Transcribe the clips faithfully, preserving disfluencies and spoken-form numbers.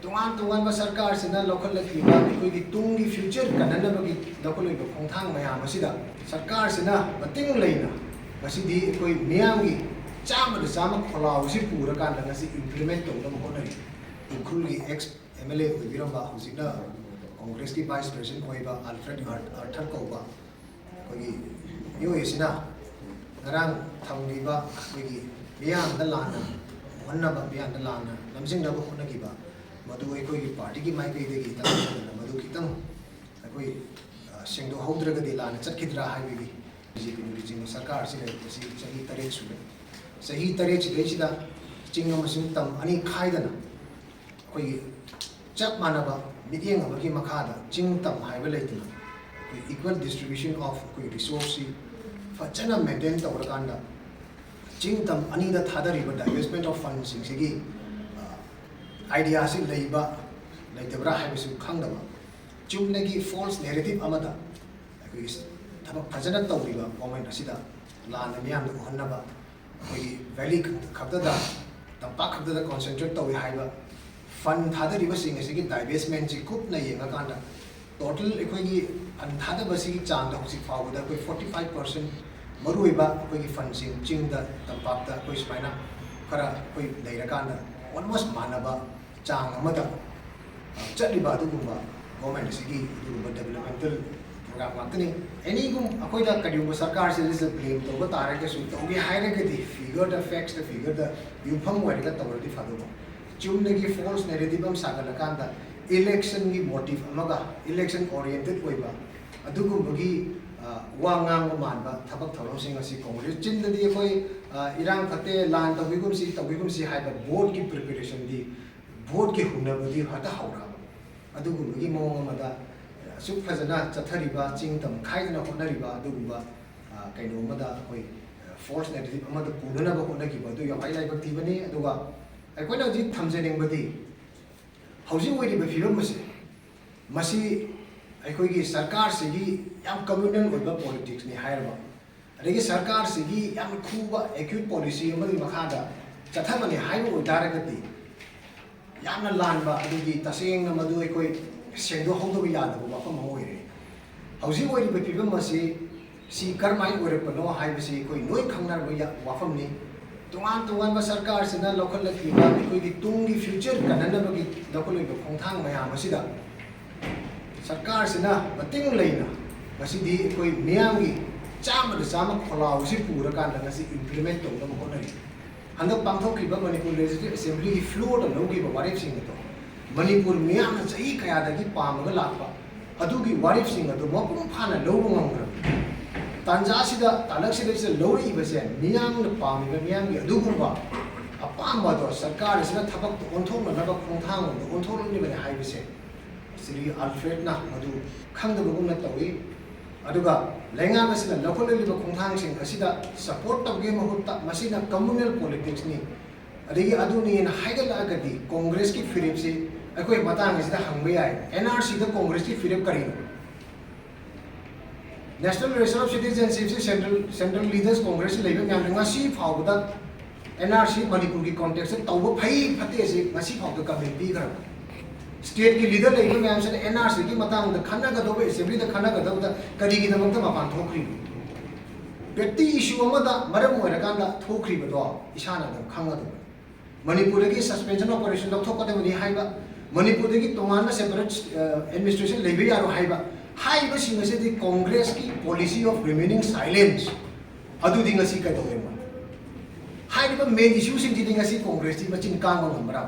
ꯇꯣꯉꯥꯟ ꯇꯣꯉꯥꯟꯕ ꯁꯔꯀꯥꯔꯁꯤꯅ ꯂꯧꯈꯠꯂꯛꯂꯤꯕ ꯑꯩꯈꯣꯏꯒꯤ ꯇꯨꯡꯒꯤ ꯐ꯭ꯌꯨꯆꯔ ꯀꯟꯅꯅꯕꯒꯤ ꯂꯧꯈꯠꯂꯛꯂꯤꯕ ꯈꯣꯡꯊꯥꯡ ꯃꯌꯥꯝ ꯑꯁꯤꯗ ꯁꯔꯀꯥꯔꯁꯤꯅ ꯃꯇꯤꯡ ꯂꯩꯅ ꯉꯁꯤꯗꯤ ꯑꯩꯈꯣꯏ ꯃꯤꯌꯥꯝꯒꯤ ꯆꯥꯝꯃꯗ ꯆꯥꯝꯃ ꯈꯣꯜꯂꯥꯎꯁꯤ ꯄꯨꯔꯀꯥꯟꯗ ꯉꯁꯤ ꯏꯝꯄ꯭ꯂꯤꯃꯦꯟ ꯇꯧꯅꯕ ꯍꯣꯠꯅꯔꯤ꯫ ꯎꯈ꯭ꯔꯨꯜꯒꯤ ꯑꯦꯛꯁ ꯑꯦꯝ ꯑꯦꯜ ꯑꯦ ꯑꯣꯏꯕꯤꯔꯝꯕ, ꯍꯧꯖꯤꯛꯅ ꯀꯣꯡꯒ꯭ꯔꯦꯁꯀꯤ ꯚꯥꯏꯁ ꯄ꯭ꯔꯦꯁꯤꯗꯦꯟꯠ ꯑꯣꯏꯕ ꯑꯜꯐ꯭ꯔꯦꯗ ꯑꯥꯔ-, ꯑꯥꯔꯊꯔ ꯀꯧꯕ ꯑꯩꯈꯣꯏꯒꯤ ꯃꯤꯑꯣꯏ ꯑꯁꯤꯅ ꯉꯔꯥꯡ ꯊꯝꯈꯤꯕ ꯑꯩꯈꯣꯏꯒꯤ ꯃꯤꯌꯥꯝꯗ ꯂꯥꯟꯅ ꯎꯍꯟꯅꯕ, ꯃꯤꯌꯥꯝꯗ ꯂꯥꯟꯅ ꯂꯝꯖꯤꯡꯅꯕ ꯍꯣꯠꯅꯈꯤꯕ ꯃꯗꯨ ꯑꯩꯈꯣꯏꯒꯤ ꯄꯥꯔꯇꯤꯒꯤ ꯃꯥꯏꯀꯩꯗꯒꯤ ꯇꯉꯥꯏ ꯐꯗꯅ ꯃꯗꯨ ꯈꯤꯇꯪ ꯑꯩꯈꯣꯏ, ꯑ, ꯁꯦꯡꯗꯣꯛꯍꯧꯗ꯭ꯔꯒꯗꯤ ꯂꯥꯟꯅ ꯆꯠꯈꯤꯗ꯭ꯔꯥ ꯍꯥꯏꯕꯒꯤ ꯕꯤ ꯖꯦ ꯄꯤꯅ ꯂꯨꯆꯤꯡꯕ ꯁꯔꯀꯥꯔ ꯑꯁꯤ ꯂꯩꯔꯛꯄꯁꯤ ꯆꯍꯤ ꯇꯔꯦꯠ ꯁꯨꯔꯦ꯫ ꯆꯍꯤ ꯇꯔꯦꯠꯁꯤꯗꯩꯁꯤꯗ ꯆꯤꯡ ꯑꯃꯁꯨꯡ ꯇꯝ ꯑꯅꯤ ꯈꯥꯏꯗꯅ ꯑꯩꯈꯣꯏꯒꯤ ꯆꯞ ꯃꯥꯟꯅꯕ ꯃꯤꯠꯌꯦꯡ ꯑꯃꯒꯤ ꯃꯈꯥꯗ ꯆꯤꯡ ꯇꯝ ꯍꯥꯏꯕ ꯂꯩꯇꯅ ꯑꯩꯈꯣꯏ equal distribution of ꯑꯩꯈꯣꯏ ꯔꯤꯁꯣꯔꯁꯁꯤ ꯐꯖꯅ ꯃꯦꯟꯇꯦꯟ ꯇꯧꯔꯀꯥꯟꯗ ꯆꯤꯡ ꯇꯝ ꯑꯅꯤꯗ ꯊꯥꯗꯔꯤꯕ divestment of fundꯁꯤꯡꯁꯤꯒꯤ, ꯑ, ideaꯁꯤ ꯂꯩꯕ ꯂꯩꯇꯕ꯭ꯔꯥ ꯍꯥꯏꯕꯁꯨ ꯈꯪꯗꯕ, ꯆꯨꯝꯅꯒꯤ false narrative ꯑꯃꯗ ꯑꯩꯈꯣꯏꯒꯤ ꯊꯕꯛ ꯐꯖꯅ ꯇꯧꯔꯤꯕ ꯒꯣꯔꯃꯦꯟ ꯑꯁꯤꯗ ꯂꯥꯟꯅ ꯃꯤꯌꯥꯝꯗ ꯎꯍꯟꯅꯕ, ꯑꯩꯈꯣꯏꯒꯤ ꯚꯦꯂꯤ ꯈꯛꯇꯗ, ꯇꯝꯄꯥꯛ ꯈꯛꯇꯗ concentrate ꯇꯧꯏ ꯍꯥꯏꯕ, ꯐꯟ ꯊꯥꯗꯔꯤꯕꯁꯤꯡ ꯑꯁꯤꯒꯤ divestmentꯁꯤ ꯀꯨꯞꯅ ꯌꯦꯡꯉꯀꯥꯟꯗ total ꯑꯩꯈꯣꯏꯒꯤ ꯐꯟ ꯊꯥꯗꯕꯁꯤꯒꯤ ꯆꯥꯡꯗ ꯍꯧꯖꯤꯛ ꯐꯥꯎꯕꯗ ꯑꯩꯈꯣꯏ forty five percent ꯃꯔꯨꯑꯣꯏꯕ ꯑꯩꯈꯣꯏꯒꯤ ꯐꯟꯁꯤꯡ ꯆꯤꯡꯗ, ꯇꯝꯄꯥꯛꯇ ꯑꯩꯈꯣꯏ ꯁꯨꯃꯥꯏꯅ ꯈꯔ ꯑꯩꯈꯣꯏ ꯂꯩꯔꯀꯥꯟꯗ almost ꯃꯥꯟꯅꯕ ꯆꯥꯡ ꯑꯃꯗ, ꯑ, ꯆꯠꯂꯤꯕ ꯑꯗꯨꯒꯨꯝꯕ ꯒꯣꯔꯃꯦꯟ ꯑꯁꯤꯒꯤ ꯑꯗꯨꯒꯨꯝꯕ developmental program ꯉꯥꯛꯇꯅꯤ꯫ ꯑꯦꯅꯤꯒꯨꯝ ꯑꯩꯈꯣꯏꯗ ꯀꯔꯤꯒꯨꯝꯕ ꯁꯔꯀꯥꯔꯁꯤꯗ blame ꯇꯧꯕ ꯇꯥꯔꯒꯁꯨ, ꯇꯧꯒꯦ ꯍꯥꯏꯔꯒꯗꯤ figureꯗ, factsꯇ, figureꯗ ꯌꯨꯝꯐꯝ ꯑꯣꯏꯔꯒ ꯇꯧꯔꯗꯤ ꯐꯗꯧꯕ꯫ ꯆꯨꯝꯅꯒꯤ false narrative ꯑꯃ ꯁꯥꯒꯠꯂꯀꯥꯟꯗ electionꯒꯤ motive ꯑꯃꯒ election oriented ꯑꯣꯏꯕ ꯑꯗꯨꯒꯨꯝꯕꯒꯤ, ꯑ, ꯋꯥ ꯉꯥꯡꯕ ꯃꯥꯟꯕ ꯊꯕꯛ ꯊꯧꯔꯝꯁꯤꯡ ꯑꯁꯤ ꯀꯣꯡꯒ꯭ꯔꯦꯁ ꯆꯤꯟꯗꯗꯤ ꯑꯩꯈꯣꯏ, ꯑ, ꯏꯔꯥꯡ ꯐꯠꯇꯦ, ꯂꯥꯟ ꯇꯧꯕꯤꯒꯨꯝꯁꯤ, ꯇꯧꯕꯤꯒꯨꯝꯁꯤ ꯍꯥꯏꯕ voteꯀꯤ preparationꯗꯤ, voteꯀꯤ ꯍꯨꯟꯅꯕꯗꯤ ꯍꯦꯛꯇ ꯍꯧꯔꯛꯑꯕ꯫ ꯑꯗꯨꯒꯨꯝꯕꯒꯤ ꯃꯑꯣꯡ ꯑꯃꯗ ꯑꯁꯨꯛ ꯐꯖꯅ ꯆꯠꯊꯔꯤꯕ, ꯆꯤꯡ ꯇꯝ ꯈꯥꯏꯗꯅ ꯍꯣꯠꯅꯔꯤꯕ ꯑꯗꯨꯒꯨꯝꯕ, ꯑ, ꯀꯩꯅꯣ ꯑꯃꯗ ꯑꯩꯈꯣꯏ, ꯑ, false narrative ꯑꯃꯗ ꯄꯨꯅꯅꯕ ꯍꯣꯠꯅꯈꯤꯕ ꯑꯗꯨ ꯌꯥꯝ ꯍꯥꯏ ꯂꯥꯏꯕꯛ ꯊꯤꯕꯅꯤ꯫ ꯑꯗꯨꯒ ꯑꯩꯈꯣꯏꯅ ꯍꯧꯖꯤꯛ ꯊꯝꯖꯅꯤꯡꯕꯗꯤ ꯍꯧꯖꯤꯛ ꯑꯣꯏꯔꯤꯕ ꯐꯤꯕꯝ ꯑꯁꯤ, ꯃꯁꯤ ꯑꯩꯈꯣꯏꯒꯤ ꯁꯔꯀꯥꯔꯁꯤꯒꯤ ꯌꯥꯝ communal ꯑꯣꯏꯕ politicsꯅꯤ ꯍꯥꯏꯔꯕ, ꯑꯗꯒꯤ ꯁꯔꯀꯥꯔꯁꯤꯒꯤ ꯌꯥꯝ ꯈꯨꯕ acute policy ꯑꯃꯒꯤ ꯃꯈꯥꯗ ꯆꯠꯊꯕꯅꯤ ꯍꯥꯏꯕ ꯑꯣꯏꯇꯥꯔꯒꯗꯤ, ꯌꯥꯝꯅ ꯂꯥꯟꯕ, ꯑꯗꯨꯗꯤ ꯇꯁꯦꯡꯅ ꯃꯗꯨ ꯑꯩꯈꯣꯏ ꯁꯦꯡꯗꯣꯛꯍꯧꯗꯕ ꯌꯥꯗꯕ ꯋꯥꯐꯝ ꯑꯃ ꯑꯣꯏꯔꯦ꯫ ꯍꯧꯖꯤꯛ ꯑꯣꯏꯔꯤꯕ ꯐꯤꯕꯝ ꯑꯁꯤ ꯁꯤ ꯀꯔꯝꯍꯥꯏꯅ ꯑꯣꯏꯔꯛꯄꯅꯣ ꯍꯥꯏꯕꯁꯤ ꯑꯩꯈꯣꯏ ꯂꯣꯏ ꯈꯪꯅꯔꯕ ꯌꯥ- ꯋꯥꯐꯝꯅꯤ꯫ ꯇꯣꯉꯥꯟ ꯇꯣꯉꯥꯟꯕ ꯁꯔꯀꯥꯔꯁꯤꯅ ꯂꯧꯈꯠꯂꯛꯂꯤꯕ ꯑꯩꯈꯣꯏꯒꯤ ꯇꯨꯡꯒꯤ ꯐ꯭ꯌꯨꯆꯔ ꯀꯟꯅꯅꯕꯒꯤ ꯂꯧꯈꯠꯂꯛꯂꯤꯕ ꯈꯣꯡꯊꯥꯡ ꯃꯌꯥꯝ ꯑꯁꯤꯗ ꯁꯔꯀꯥꯔꯁꯤꯅ ꯃꯇꯤꯡ ꯂꯩꯅ ꯉꯁꯤꯗꯤ ꯑꯩꯈꯣꯏ ꯃꯤꯌꯥꯝꯒꯤ ꯆꯥꯝꯃꯗ ꯆꯥꯝꯃ ꯈꯣꯜꯂꯥꯎ ꯑꯁꯤ ꯄꯨꯔꯀꯥꯟꯗ ꯉꯁꯤ ꯏꯝꯄ꯭ꯂꯤꯃꯦꯟ ꯇꯧꯅꯕ ꯍꯣꯠꯅꯔꯤ꯫ ꯍꯟꯗꯛ ꯄꯥꯡꯊꯣꯛꯈꯤꯕ ꯃꯅꯤꯄꯨꯔ ꯂꯦꯖꯤꯁꯂꯦꯇꯤꯚ ꯑꯦꯁꯦꯝꯕ꯭ꯂꯤꯒꯤ ꯐ꯭ꯂꯣꯔꯗ ꯂꯧꯈꯤꯕ ꯋꯥꯔꯦꯞꯁꯤꯡ ꯑꯗꯣ ꯃꯅꯤꯄꯨꯔ ꯃꯤꯌꯥꯝꯅ ꯆꯍꯤ ꯀꯌꯥꯗꯒꯤ ꯄꯥꯝꯃꯒ ꯂꯥꯛꯄ ꯑꯗꯨꯒꯤ ꯋꯥꯔꯦꯞꯁꯤꯡ ꯑꯗꯨ ꯃꯄꯨꯡ ꯐꯥꯅ ꯂꯧꯕ ꯉꯝꯈ꯭ꯔꯕꯅꯤ꯫ ꯇꯥꯟꯖꯥꯁꯤꯗ ꯇꯥꯂꯛꯁꯤꯗꯩꯁꯤꯗ ꯂꯧꯔꯛꯏꯕꯁꯦ ꯃꯤꯌꯥꯝꯅ ꯄꯥꯝꯃꯤꯕ ꯃꯤꯌꯥꯝꯒꯤ ꯑꯗꯨꯒꯨꯝꯕ ꯑꯄꯥꯝꯕ ꯑꯗꯣ ꯁꯔꯀꯥꯔ ꯑꯁꯤꯅ ꯊꯕꯛꯇ ꯑꯣꯟꯊꯣꯛꯅꯅꯕ ꯈꯣꯡꯊꯥꯡꯂꯣꯝꯗ ꯑꯣꯟꯊꯣꯛꯂꯛꯂꯤꯕꯅꯤ ꯍꯥꯏꯕꯁꯦ ꯁ꯭ꯔꯤ ꯑꯜꯐ꯭ꯔꯦꯗꯅ ꯃꯗꯨ ꯈꯪꯗꯕꯒꯨꯝꯅ ꯇꯧꯏ꯫ ꯑꯗꯨꯒ ꯂꯩꯉꯥꯛ ꯑꯁꯤꯅ ꯂꯧꯈꯠꯂꯛꯂꯤꯕ ꯈꯣꯡꯊꯥꯡꯁꯤꯡ ꯑꯁꯤꯗ ꯁꯄꯣꯔꯠ ꯇꯧꯒꯦ ꯃꯍꯨꯠꯇ ꯃꯁꯤꯅ ꯀꯝꯃꯨꯅꯦꯜ ꯄꯣꯂꯤꯇꯤꯛꯁꯅꯤ, ꯑꯗꯒꯤ ꯑꯗꯨꯅꯤꯅ ꯍꯥꯏꯒꯠꯂꯛꯑꯒꯗꯤ ꯀꯣꯡꯒ꯭ꯔꯦꯁꯀꯤ ꯐꯤꯔꯦꯞꯁꯤ ꯑꯩꯈꯣꯏ ꯃꯇꯥꯡ ꯑꯁꯤꯗ ꯍꯪꯕ ꯌꯥꯏ꯫ ꯑꯦꯟ ꯑꯥꯔ ꯁꯤꯗ ꯀꯣꯡꯒ꯭ꯔꯦꯁꯀꯤ ꯐꯤꯔꯦꯞ ꯀꯔꯤꯅꯣ? ꯅꯦꯁꯅꯦꯜ ꯔꯦꯁꯣꯔꯁ ꯁꯤꯇꯤꯖꯦꯟꯁꯤꯞꯁꯤ ꯁꯦꯟꯇ꯭ꯔꯦꯜ ꯁꯦꯟꯇ꯭ꯔꯦꯜ ꯂꯤꯗꯔꯁ ꯀꯣꯡꯒ꯭ꯔꯦꯁꯁꯤ ꯂꯩꯕ ꯃꯌꯥꯝꯅ ꯉꯁꯤ ꯐꯥꯎꯕꯗ ꯑꯦꯟ ꯑꯥꯔ ꯁꯤ ꯃꯅꯤꯄꯨꯔꯒꯤ ꯀꯣꯟꯇꯦꯛꯁꯇ ꯇꯧꯕ ꯐꯩ ꯐꯠꯇꯦ ꯑꯁꯤ ꯉꯁꯤ ꯐꯥꯎꯗ ꯀꯃꯦꯟ ꯄꯤꯈ꯭ꯔꯕ꯫ ꯁ꯭ꯇꯦꯠꯀꯤ ꯂꯤꯗꯔ ꯂꯩꯕ ꯃꯌꯥꯝꯁꯤꯅ ꯑꯦꯟ ꯑꯥꯔ ꯁꯤꯒꯤ ꯃꯇꯥꯡꯗ ꯈꯟꯅꯒꯗꯧꯕ, ꯑꯦꯁꯦꯝꯕ꯭ꯂꯤꯗ ꯈꯟꯅꯒꯗꯧꯕꯗ ꯀꯔꯤꯒꯤꯗꯃꯛꯇ ꯃꯄꯥꯟ ꯊꯣꯛꯈ꯭ꯔꯤꯕꯅꯣ? ꯄꯦꯇꯤ ꯏꯁꯨ ꯑꯃꯗ ꯃꯔꯝ ꯑꯣꯏꯔꯀꯥꯟꯗ ꯊꯣꯛꯈ꯭ꯔꯤꯕꯗꯣ ꯏꯁꯥꯅ ꯑꯗꯨꯝ ꯈꯪꯒꯗꯕꯅꯤ꯫ ꯃꯅꯤꯄꯨꯔꯗꯒꯤ ꯁꯁꯄꯦꯟꯁꯟ ꯑꯣꯄꯔꯦꯁꯟ ꯂꯧꯊꯣꯛꯀꯗꯕꯅꯤ ꯍꯥꯏꯕ, ꯃꯅꯤꯄꯨꯔꯗꯒꯤ ꯇꯣꯉꯥꯟꯕ ꯁꯦꯄꯔꯦꯠ ꯑꯦꯗꯃꯤꯅꯤꯁꯇ꯭ꯔꯦꯁꯟ ꯂꯩꯕ ꯌꯥꯔꯣꯏ ꯍꯥꯏꯕ, ꯍꯥꯏꯔꯤꯕꯁꯤꯡ ꯑꯁꯤꯗꯤ ꯀꯣꯡꯒ꯭ꯔꯦꯁꯀꯤ ꯄꯣꯂꯤꯁꯤ ꯑꯣꯐ ꯔꯤꯃꯦꯅꯤꯡ ꯁꯥꯏꯂꯦꯟꯁ ꯑꯗꯨꯗꯤ ꯉꯁꯤ ꯀꯩꯗꯧꯔꯦ? ꯃꯣꯏ ꯍꯥꯏꯔꯤꯕ ꯃꯦꯟ ꯏꯁꯨꯁꯤꯡꯁꯤꯗꯤ ꯉꯁꯤ ꯀꯣꯡꯒ꯭ꯔꯦꯁꯇꯤ ꯃꯆꯤꯟ ꯀꯥꯡꯕ ꯉꯝꯕ꯭ꯔꯥ?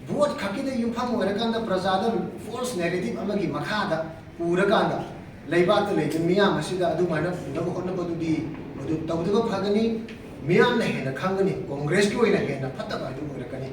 ꯚꯣꯠ ꯈꯛꯀꯤꯗ ꯌꯨꯝꯐꯝ ꯑꯣꯏꯔꯀꯥꯟꯗ ꯄ꯭ꯔꯖꯥꯗ ꯐꯣꯜꯁ ꯅꯦꯔꯦꯇꯤꯚ ꯑꯃꯒꯤ ꯃꯈꯥꯗ ꯄꯨꯔꯀꯥꯟꯗ ꯂꯩꯕꯥꯛꯇ ꯂꯩꯕ ꯃꯤꯌꯥꯝ ꯑꯁꯤꯗ ꯑꯗꯨꯃꯥꯏꯅ ꯄꯨꯅꯕ ꯍꯣꯠꯅꯕꯗꯨꯗꯤ ꯃꯗꯨ ꯇꯧꯗꯕ ꯐꯒꯅꯤ꯫ ꯃꯤꯌꯥꯝꯅ ꯍꯦꯟꯅ ꯈꯪꯒꯅꯤ, ꯀꯣꯡꯒ꯭ꯔꯦꯁꯀꯤ ꯑꯣꯏꯅ ꯍꯦꯟꯅ ꯐꯠꯇꯕ ꯍꯥꯏꯗꯨ ꯑꯣꯏꯔꯛꯀꯅꯤ꯫